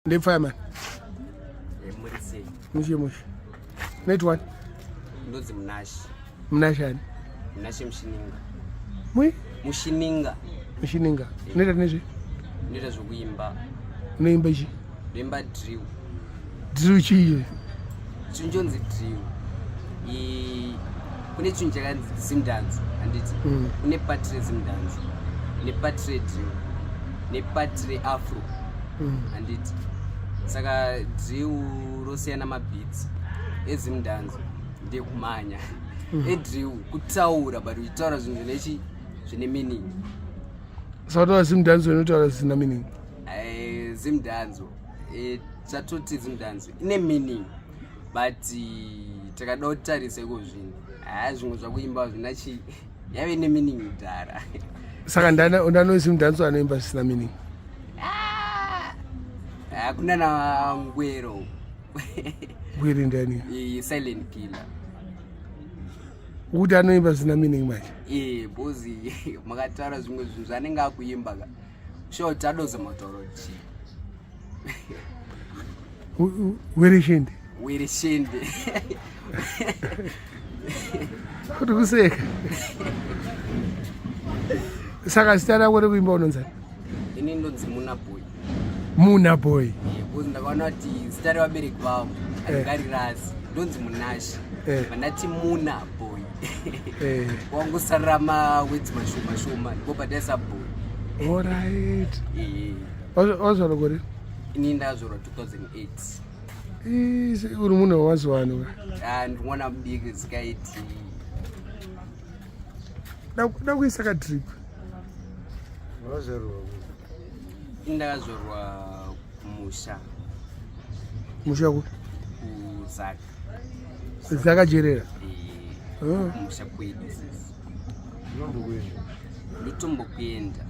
Ndepfireman. Muri sei? Mushe mushe. Net one. Ndonzi Munashe. Munashe ani? Munashe Mushininga. Mui? Mushininga. Mushininga. Unoita nezve? Ndinoita zvekuimba. Unoimba ichi? Ndoimba drill. Drill chii? Chinhu chonzi drill. I kune chinhu chakanzi zimdanzo handiti? Kune part rezimdanzo nepart redrill nepart reafro handiti? Saka drill rosiyana mabeats ezimdanzo ndekumhanya, edrill kutaura, but uchitaura zvinhu zvinechi zvine meaning. Saka taura zimdanzo inotaura zvisina meaning. Zimdanzo, chatoti zimdanzo ine meaning, but takada kutarisa iko zvinhu, haa, zvimwe zvakuimba zvina chi yave nemeaning kudhara. Saka ndano zimdanzo anoimba zvisina meaning. Hakuna na Ngwero. Ngwere ndani? Silent Killer. Kuti anoimba zvisina meaning manje? Because makataura zvimwe zvinhu zvaanenge akuimba ka, sure kuti adoza matauro chii. Wereshende. Wereshende. Kuti kuseka. Saka zita rako rekuimba unonzani? Ini ndonzi Muna Boy. Muna Boy. Because ndakaona kuti zita revabereki vavo handingarirasi, ndonzi Munashe. Vandati Muna Boy, wangosarira mawedzi mashoma shoma, ndipo pataisa boy. Alright. Wazvarwa gore? Ini ndazvarwa 2008. Uri munhu wemazuva ano ka? Ah, ndimwana mudiki zikaiti. Da kuisa kadrip. Wazvarwa? Ini ndakazvarwa kumusha. Musha kupi? KuZaka. Zakajerera? Eh, kumusha kwedu sisi. Unombokuenda? Ndotombokuenda,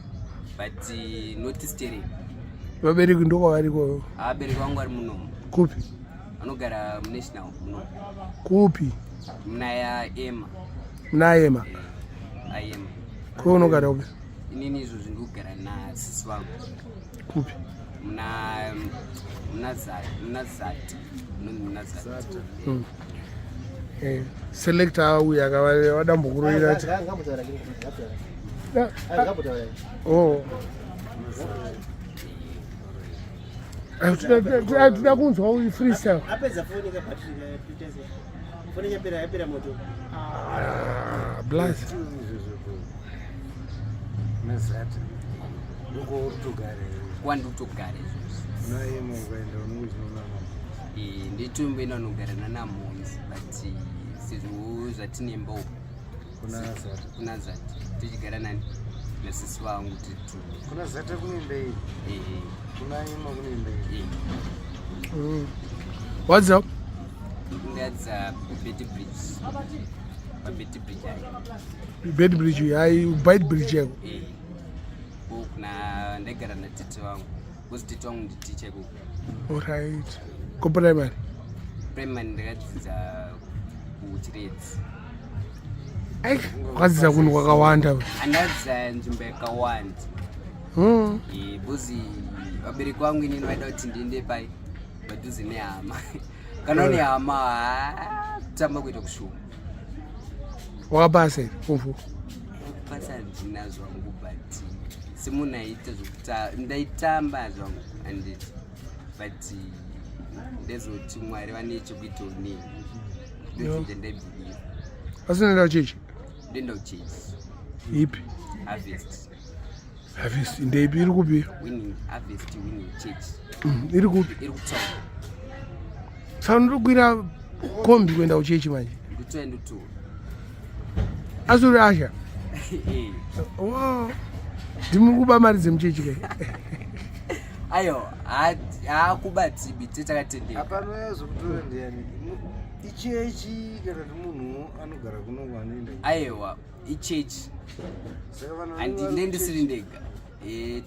but not sterek. Vabereki ndokwavariko? Vabereki vangu vari munomu. Kupi? Vanogara munational munomu. Kupi? Muna Ema. Muna Ema? Aema. Ko unogara kupi? Inini izvozvi ndikugara nasisi vangu. Kupi? Muna Zati, munonzi muna Zati. Selector auya akava vadambokuroira ti. Oh. Toda kunzwa uyu freestyle. Apedza foni ka battery ka foni yapera, yapera moto. Ah, blaz. Nezati ndokwauri togara? Kwandikutogara izvozvi. Unaema ukaenda unouzinoona. Nditomboenda unogara nanamonzi, but sezvo zvatinemba uku. Kuna Zati? Kuna Zati tichigara nani, nasisi vangu tiri two. Kuna Zati kunoimba iri? Kuna Ema kunoimba iri? What's up? Ndadza Beitbridge, paBeitbridge ayi. Beitbridge hai, Beitbridge yako? Kuna ndaigara natete vangu, because tete vangu nditicha ikoko. Alright. Ko primary? Primary ndakadzidza kuChiredzi. Ai, wakadzidza kunhu kwakawanda. Andadzidza nzvimbo yakawanda. Because vabereki vangu inini vaida kuti ndiende pai padhuze nehama. Kana une hama, haa, kutamba kuita kushuma. Wakapasa here form four? Pasa handina zvangu, but semunhu aiita zvokuta ndaitamba zvangu handiti, but ndezoti Mwari vane chekuitawo neni, ndochinja ndaibelieve. Asi unoenda kuchechi? Ndoenda kuchechi. Ipi? Harvest. Harvest ndeipi, iri kupi? Winning Harvest, Winning Church. Iri kupi? Iri kutaura. Saka unotokwira kombi kuenda kuchechi manje? Nditoya, ndotora. Asi uri asha? Wow. Ndimi kuba mari dzemuchechi kai? Ayo, haakubatibi, takatendeka. Hapana yazokutora ndiani? Ichechi kana kuti munhu anogara kunongo anoenda? Aiwa, ichechi. Saka vanhu handi vanenge nde ndisiri ndega.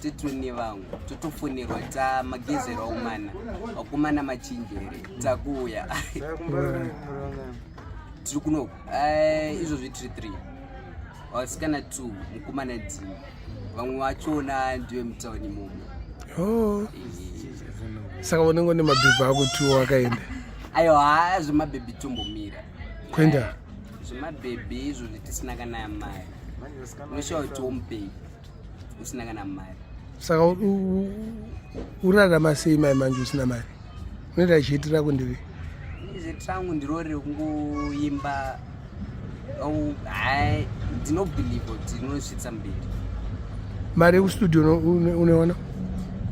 Tetiri nevamwe, totofonerwa ta magezero aumana vakomana machinjere takuuya. Saka kumba murangani? Tiri kunoku izvozvi tiri 3, vasikana 2, mukomana d, vamwe vachona ndive mutauni imomo. Oh. Saka unenge une mabhebhi ako two wakaenda. Aiwa, haa, zvemabhebhi tombomira. Kuenda? Zvemabhebhi izvozvi tisina kana mari. Unoshawa kuti womupei usina kana mari. Saka urarama sei mai manje usina mari? Unoita zheti rako ndiri? Zheti rangu ndiro rekungoimba. Hai, ndinobelieve kuti rinosvitsa mberi. Mari yekustudio unoiwana?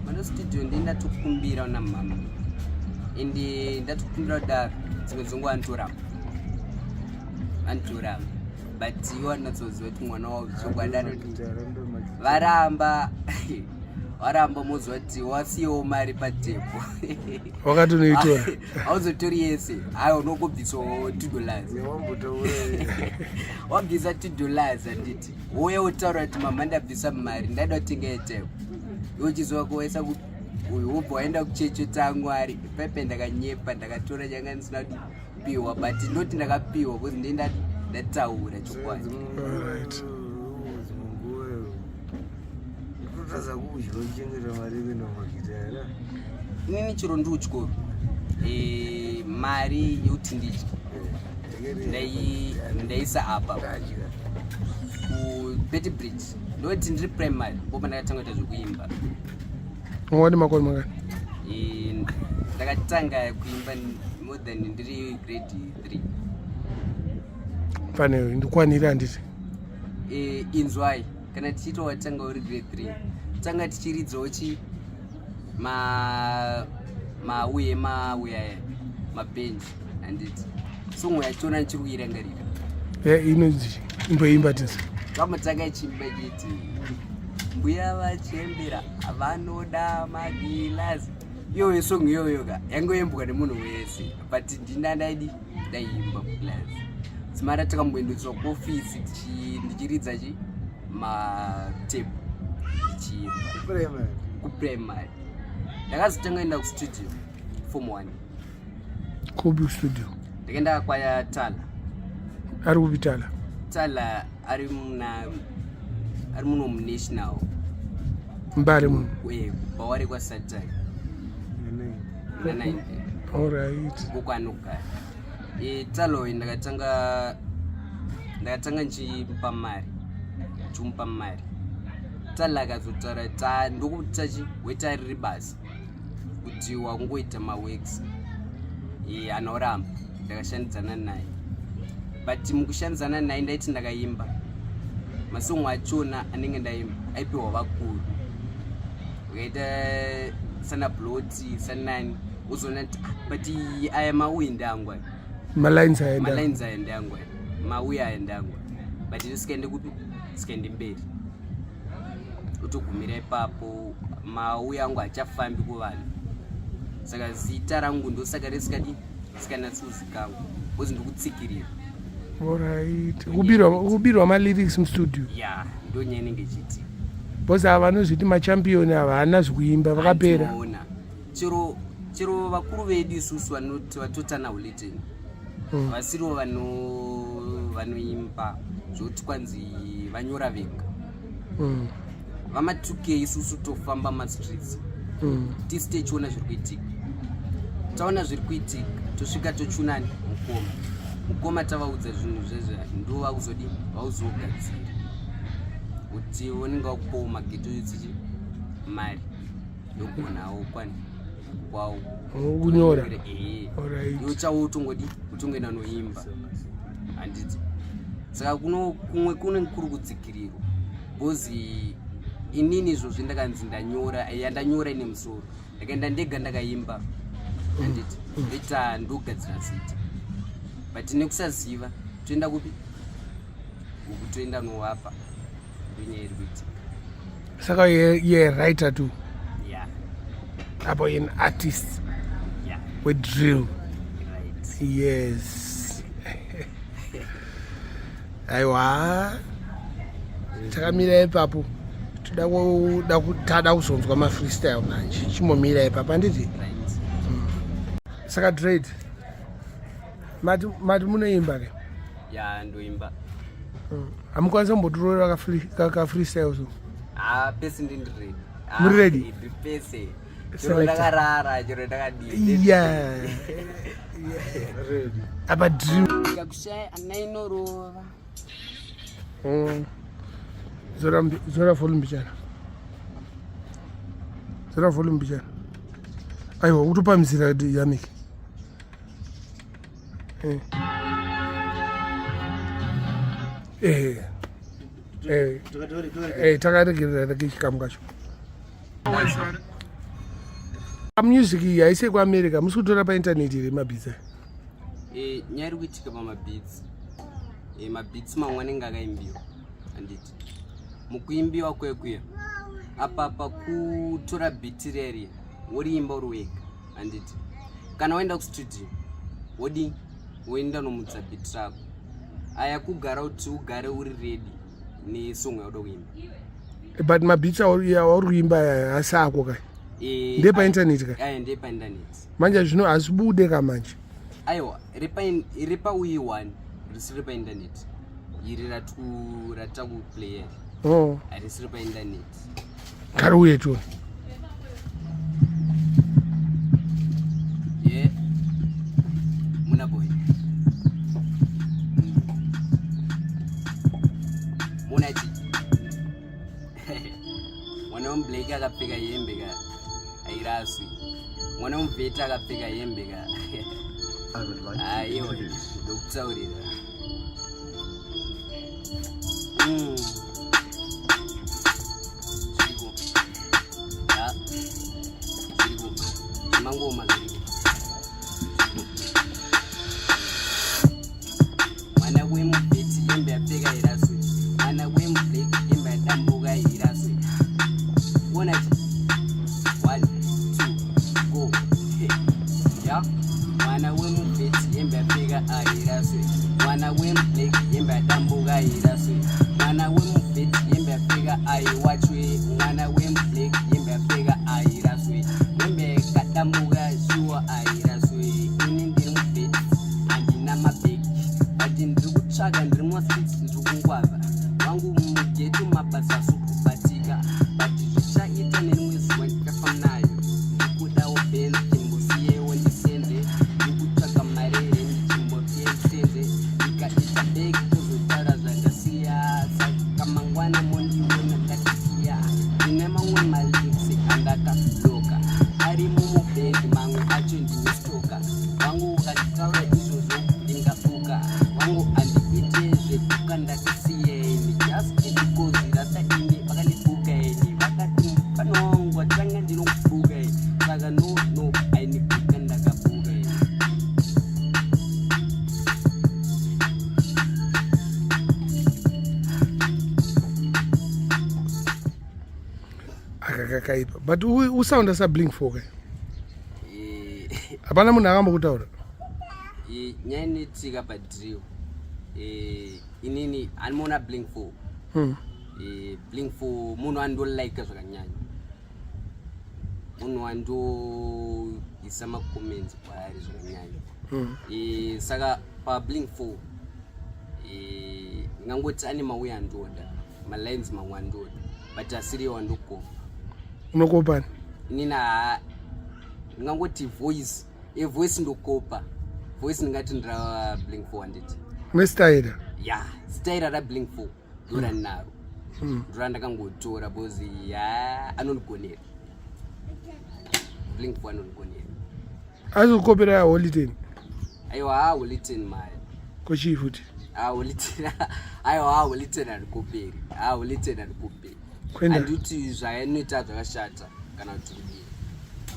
Mari yestudio ndi ndatokumbira una mama. Ende ndatokumbira kudaro dzimwe dzenguva anotoramba. Anotoramba. But iwo anatsoziva kuti mwana wavo chokwadi anoti varamba varamba moziva kuti wasiyawo mari patepo. Wakatonoitora. Hauzotori yese. Hayi unongobvisawo $2. Wabvisa $2 handiti. Wouya wotaura kuti mama ndabvisa mari ndaida kutenga airtime. Iwe uchiziva kuwaisa ku uyu wobva waenda kuchechi tangwari pepe ndakanyepa ndakatora changa ndisina kupiwa but ndoti ndakapiwa because ndiye ndataura chokwadi. Alright. Kutadza kudya uchichengeta mari yekuenda kumagita here? Inini chero ndiri kuchikoro mari yekuti ndidye ndaisa apa kuBetty Bridge ndoti ndiri primary ndipo pandakatanga kuita zvekuimba. Wanga une makore mangani? Ndakatanga kuimba more than ndiri grade 3. Pane ndikwanira handiti? Inzwai kana tichiita watanga uri grade 3 tanga tichiridzawo chi mauye mauya aya mabench handiti song yachona ndichiri kuirangarira. Inonzi imboimba tisi. Vamutanga ichiimba ichiti mbuya vachembera vanoda magilazi. Iyoyo song iyoyo ka yangoimbwa nemunhu wese but ndina ndaidi ndaimba kuclass. Dzimara takamboendeswa kuofisi ndichiridza chi matape ndichiimba Kuprimary. Kuprimary. Ndakazotanga kuenda kustudio form 1. Kupi studio? Ndakaenda kwa Tala. Ari kupi Tala? Tala ari muno munational. Mbare muno. Bawari kwa Satan. Muna 9. All right. Uko anogara. Tala uyu ndakatanga ndichimupa mari. Ndichimupa mari. Tala akazotaura ta ndokuta chi weta riri basa kuti wangoita maworks. Anoramba. Ndakashandidzana naye. But mukushandidzana naye ndaiti ndakaimba. Masongo achona anenge ndaimba aipiwa vakuru. Vakaita sana Bloti, sanani. Uzoona kuti, but aya mauyi ndeangu aya. Malines aya ndeangu. Malines aya ndeangu aya. Mauyi aya ndeangu aya. But risikaende kupi? Risikaende mberi. Utogumira ipapo mauyi angu achafambi kuvanhu. Saka zita rangu ndosaka risikadi sikanatsi kuzikanwa. Because ndikutsikirira. All right. Kubirwa ma-lyrics mustudio. Yeah, ndo nyaya inenge ichiitika. Because ava vanozviti machampion ava haana zvekuimba vakapera. Handinoona. Chero vakuru vedu isusu vanoti vatotana Holy Ten. Vasiriwo vanoimba zvokuti kwanzi vanyora vega. Vamatuke isusu tofamba mastreets. Tisi tichiona zviri kuitika. Taona zviri kuitika tosvika tochunani mukoma. Mukoma tavaudza zvinhu zvezve ndo vakuzodi vauzogadzira. Kuti vanenge vakupawo mageto yutsi mari yogonawo kwani kwawo. Kunyora. All right. Yochawo utongodi utongoenda noimba. Handiti. Saka kuno kumwe kune kuri kudzikirirwa. Because inini izvozvi ndakanzi ndanyora, yandanyora ine musoro. Ndakaenda ndega ndakaimba. Handiti. Ndoita ndogadzira zita. But nekusaziva toenda kupi? Uku toenda nowapa. Ndonyaya iri kuitika. Saka ye writer too. Yeah. Apo an artist. Yeah. With drill. Right. Yes. Aiwa. Takamira ipapo. Toda kuzonzwa ma freestyle manje. Chimbomira ipapo handiti? Right. Saka Dread. Mati munoimba ke? Ya, ndoimba. Hamukwanisi kumbotirorera ka freestyle so? Ah, pese ndiri ready. Muri ready? Ndiri pese. Chero ndakarara, chero ndakadii. Yeah. Apa dream. Ndikakushaya ana inorova. Zora zora volume bichana. Zora volume bichana. Aiwa utopamisira yamiki. Eh. Eh. Eh. Eh, takaregerera chikamu kacho. Music iyi haisi yekuAmerica, musi kutora paintaneti here mabhiza? Eh, nyaya iri kuitika pamabeats, mabeats mamwe anenge akaimbiwa, handiti? Mukuimbiwa kwekuya apa pakutora beat reriya woriimba uri wega, handiti? Kana waenda kustudio wodi woenda nomutsa beat rako, aya kugara kuti ugare uri ready nesong yauda kuimba. But mabeats auri kuimba aya asi ako kai? Ndepaintaneti kai? Aya ndepaintaneti. Manje zvino hazibude ka manje? Aiwa, repauyi one risiri paintaneti, iri ratakuplaya Oh, harisiri paintaneti. Ngariuye tione. Ye muna boy muna chi mwana wemublake akapfeka hembe ka hairaswi, mwana wemubheta akapfeka hembe ka aiwa, ndokutaurira. Zviriko ya, zviriko zvemangoma, zviriko. Mwana wemubheti hembe yapfeka iraswe, mwana wemublack hembe yadambuka iraswe. Ona chi 1 2 go ya, mwana wemubheti hembe yapfeka airaswe, mwana wemublack hembe yadambuka iraswe, mwana wemubheti hembe yapfeka aiwachwe, mwana wemublack hembe yapfeka airaswe, hembe yakadambuka shuwa airaswe. Ini ndiri mubheti, handina mabheki, but ndiri kutsvaka, ndiri mumastreets, ndiri kungwavha wangu mughetto, mabasa asikubatika, but zvichaita nerimwe zuva ndikafa nayo. Ndikudawo Benz, chimbosiyewo ndisenze, ndikutsvaka mari ndichimbotiye ndisenze, ndikaita bhegi tozotaura zvandasiya, saka mangwana mondiona ndakasiya. Ndine mamwe malyrics andakaloka ari mumubhegi, mamwe acho ndinostoka wangu. Ukanditaura izvozvo ndingabuka wangu, handiite zvekuka ndakasiyeni just because rasta ini vakandibuka ini, vakati mufano wangu watanga ndinokubuka ini, saka no no ainiguka ndakabuka ini. Aka kakaipa, but usounda saBlink 4 kai? Hapana munhu akambokutaura? Nyaya inoitika padrill, inini animoona Blink 4. Blink 4 munhu andolaika zvakanyanya, munhu wandoisa macomments kwaari zvakanyanya. Saka paBlink 4 ngangoti ane mauya andoda, malines mamwe andoda, but asiriwo andokopa. Unokopani? Inini haa, ndingangoti voice, evoice ndokopa voice, ndingati ndira Blink 4, handiti? Nestaira? Ya, staira raBlink 4 ndorandinaro, ndorandakangotora because ya, anondigonera Blink 4, anondigonera. Azokukopera Holy Ten? Aiwa, ha, Holy Ten maya. Kochii futi? Ha, Holy Ten, aiwa, ha, Holy Ten handikoperi, ha, Holy Ten handikoperi. Kwenda. Handiti zvainoita zvakashata kana kuti kudii,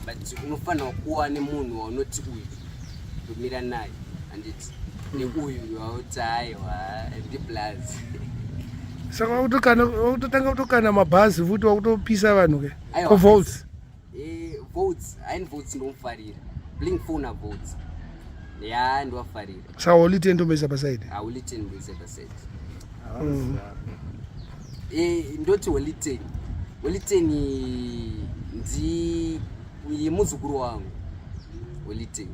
but unofanira kuva nemunhu waunoti uyu ndomira naye, handiti? Neuyu wauti aiwa, ndiblas. Saka wakutotanga kutokana mabhazi futi, wakutopisa vanhu ke? Aiwa. Ko Volts? Votes haini, Votes ndomufarira, Blink 4 naVoltz, ya, ndovafarira. Saka Holy Ten tomboisa paside? Holy Ten ndoisa paside. Ndoti Holy Ten, Holy Ten ndi yemuzukuru wangu Holy Ten,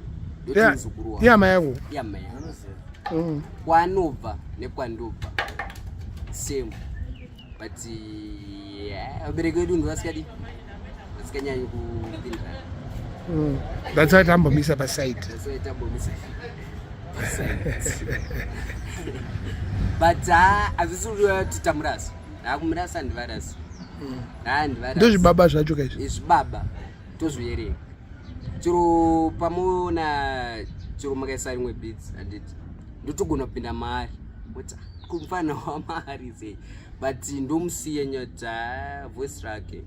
ndoti muzukuru wangu. Ihama yako? Ihama yangu. Kwaanobva nekwandobva same, but yeah, vabereki vedu ndo vasikadi. tisinganyanyi kupindirana. That's why tambomisa paside. That's why tambomisa paside. But hazvisi kureva kuti tamurasa. Hakumurasa handivarasi. Handivarasi. Ndozvibaba zvacho kaizvi. Izvibaba tozviverenga. Chero pamuona chero makaisa rimwe beats handiti ndotogona kupinda maari kuti kumfana wamaari sei, but ndomusiya nyota voice rake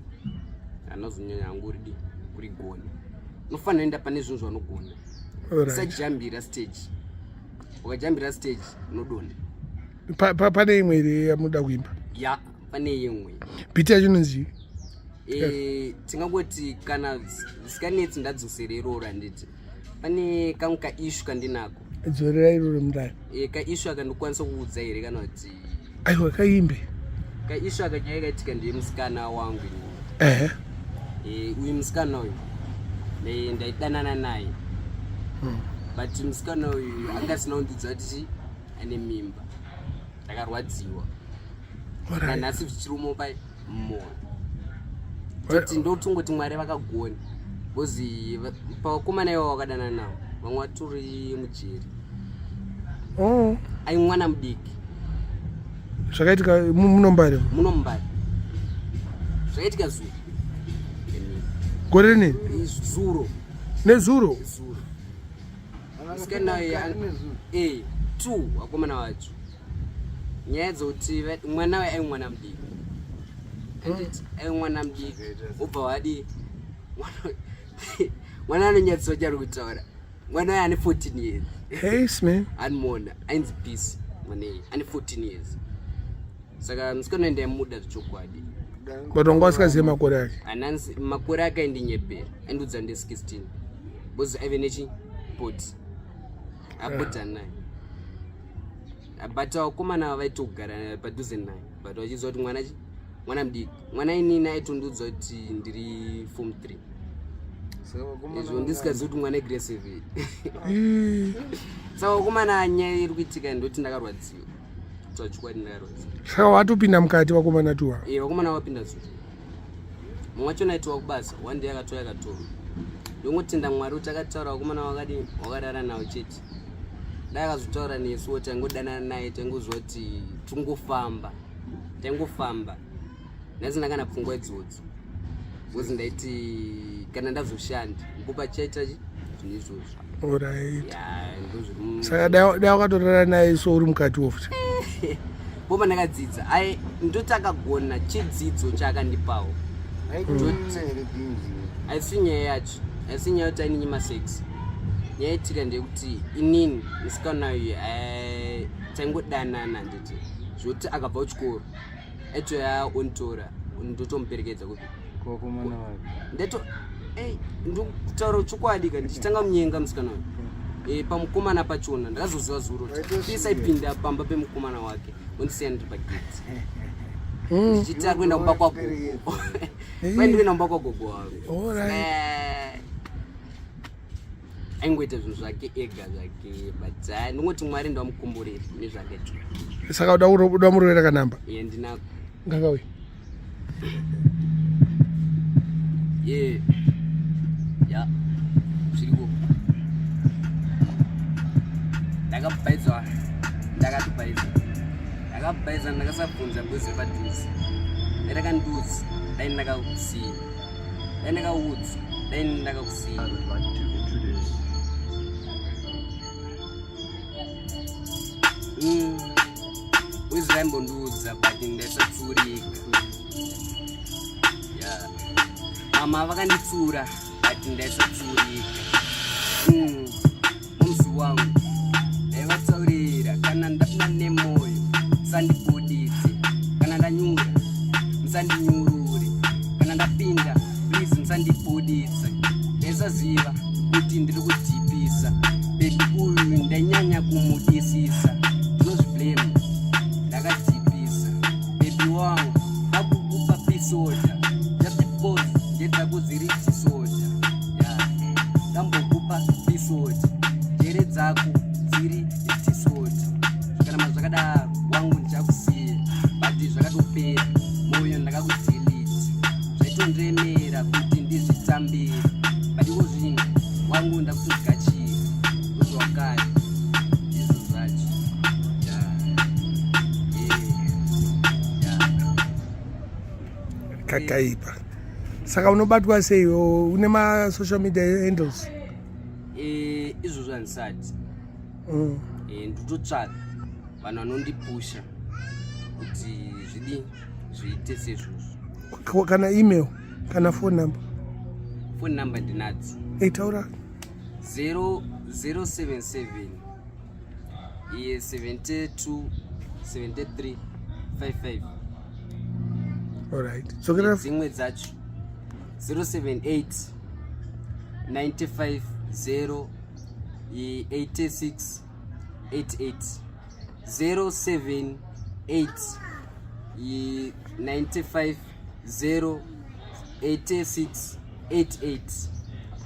anozonyanya hangu ridi kurigona. Unofanira enda pane zvinhu zvaunogona. Usajambira stage, ukajambira stage unodonha. Pane imwe here yamunoda kuimba? Ya, pane imwe. Beat yacho inonzi? Tingangoti kana zisikanetsi ndadzosera iroro, handiti pane kamwe kaissue kandinako. Dzorera iroro mudai. Kaissue aka ndokwanisa kuudza here kana kuti? Aiwa, kaimbe. Kaissue aka, nyaya yakaitika ndeye musikana wangu inini. Uyu musikana uyu ndaidanana naye, but musikana uyu anga asina kundiudza kuti ane mimba. Ndakarwadziwa. Nanhasi zvichirumo pai mumwoyo. Toti ndotongoti Mwari vakagona, because pavakomana ivavo vakadanana navo vamwe vatori mujeri. Oh. Ai, mwana mudiki. Zvakaitika munombare? Munombari zvakaitika zuro. Gore rinini? Zuro. Nezuro? Zuro. Musikana uyu two vakomana vacho, nyaya dzokuti mwana uyu ai mwana mudiki, anditi ai mwana mudiki, ubva wadi mwana anonyatsoa chari kutaura. Mwana uyu ane 14 years. Hey man. Animona ainzi Peace. Mwana iyi ane 14 years, saka musikana uyu ndaimuda zvechokwadi. But wanga usikazive makore ake? Anansi makore ake aindinyepera, aindiudza nde 16 because aive nechipoti apota naye, but vakomana vaitogara padhuze naye, but vachiziva kuti mwana mwana mudiki. Mwana inini aitondiudza kuti ndiri form 3. Saka vakomana Izvo ndisikazivi kuti mwana aggressive. Ii. Saka vakomana, nyaya iri kuitika ndoti ndakarwadziwa, kutaura chokwadi ndakarwadziwa. Saka watopinda mukati vakomana tuwa? Vakomana vapinda zuva, mumwe wacho aitiwa kubasa, one day akatouya akatorwa. Ndongotenda Mwari kuti akataura vakomana wakadi wakarara nawo chete. Dai akazotaura nesuwo taingodanana naye, taingoziva kuti tingofamba, taingofamba. Ndasina kana pfungwa idzodzo because ndaiti kana ndazoshanda ndipo pachaita zvinhu izvozvo. Alright. Ya, ndozviri. Saka dai wakatorara naye so uri mukati wofuti? Popa ndakadzidza, ai ndoti akagona chidzidzo chaakandipawo. Aikutoita here bhinzi? Haisi nyaya yacho, haisi nyaya yekuti aininyima sex. Nyaya itika ndeyekuti inini musikana uyu taingodanana, handiti zvokuti akabva kuchikoro aitoya onditora, ndotomuperekedza kupi? Kuvakomana vake. Ndeto ei, ndikutaura chokwadi ka, ndichitanga munyenga musikana uyu pamukomana pachona ndakazoziva zuro kuti Waitosvika. pisa ipinda pamba pemukomana wake, ondisiya ndiri pagate ndichiti ari kuenda kumba kwagogo, kwai ndikuenda kumba kwagogo wangu. Aingoita zvinhu zvake ega zvake, but ndingoti Mwari ndamukomboreri nezvakaita. Saka uda murovera kanamba? Iye ndinako. Ngakauya. Ye ya, zviriko. Ndakabhaidzwa, ndakatobhaidzwa, ndakabhaidzwa, ndakasabvunza ngozi yepadhuze. Dai ndakandiudza, dai ndakakusiya. Dai ndakaudzwa, dai ndakakusiya. I would like to introduce Wezi vaimbondiudza but ndaisatsurika. Ya, mama vakanditsura but ndaisatsurika. Mumusi wangu ndaivatsaurira, kana ndapinda nemoyo musandibuditse, kana ndanyura musandinyurure, kana ndapinda please musandibuditse. Ndaisaziva kuti ndiri kudhipisa baby uyu, ndainyanya kumudisisa. Ndinozviblame, ndakadhipisa baby wangu akukupa pisoda just because ndedzako dziri chisoja. Ya, ndambokupa pisoja, njere dzako dziri chisoja. Kana zvakadaro wangu ndichakusiya, but zvakatopera, moyo ndakakudelete, zvaitondiremera kuti. ndakutodya chii ndozvakare izvo zvacho. Kakaipa. Saka unobatwa sei? Une masocial media handles? Eh, izvozvo handisati. Eh, nditotsvaga vanhu vanondipusha kuti zvidi zviite sezvozvo. Kana email kana phone number? Phone number ndinadzo. Hey, taura. 0077 72 73 55. Alright. Dzokera. Dzimwe dzacho 078 95 0 86 88, 078 95 0 86 88,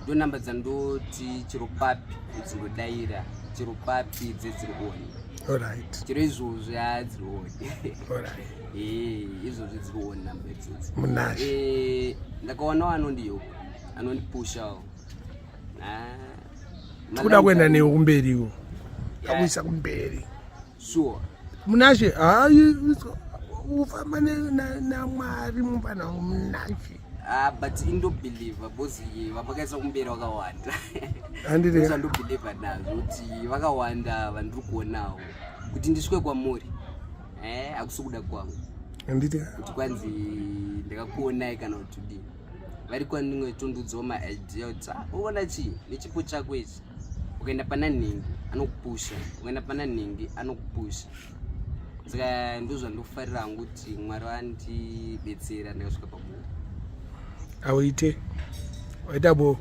ndo namba dzandoti chero papi dzindodaira, chero papi dzedziri on. Chero izvozvo ya dziri on. Eh, izvozvo dziri on namba idzodzo. Munashe. Eh, ndakaonawo anondiyoka, anondipushawo. Ah, Kuda kuenda newe kumberiwo, akuisa kumberi. Sure. Munashe, hayi, ufamba naMwari mufana wangu Munashe. Ah, but indobelieva because vamakaisa kumberi vakawanda. Handiti? Zvandobelieva nazvo kuti vakawanda vandiri kuonawo kuti ndisvike kwamuri, eh, hakusi kuda kwangu. Handiti? Kuti kwanzi ndakakuonai kana kuti kudii, vari kwandinge tondudzawo maidea kuti, "Ah, uona chii nechipo chako ichi, ukaenda pana nhingi anokupusha, ukaenda pana nhingi anokupusha." Saka ndozvandofarira hangu kuti Mwari vandibetsera ndakasvika pamuri. Auite waita bo.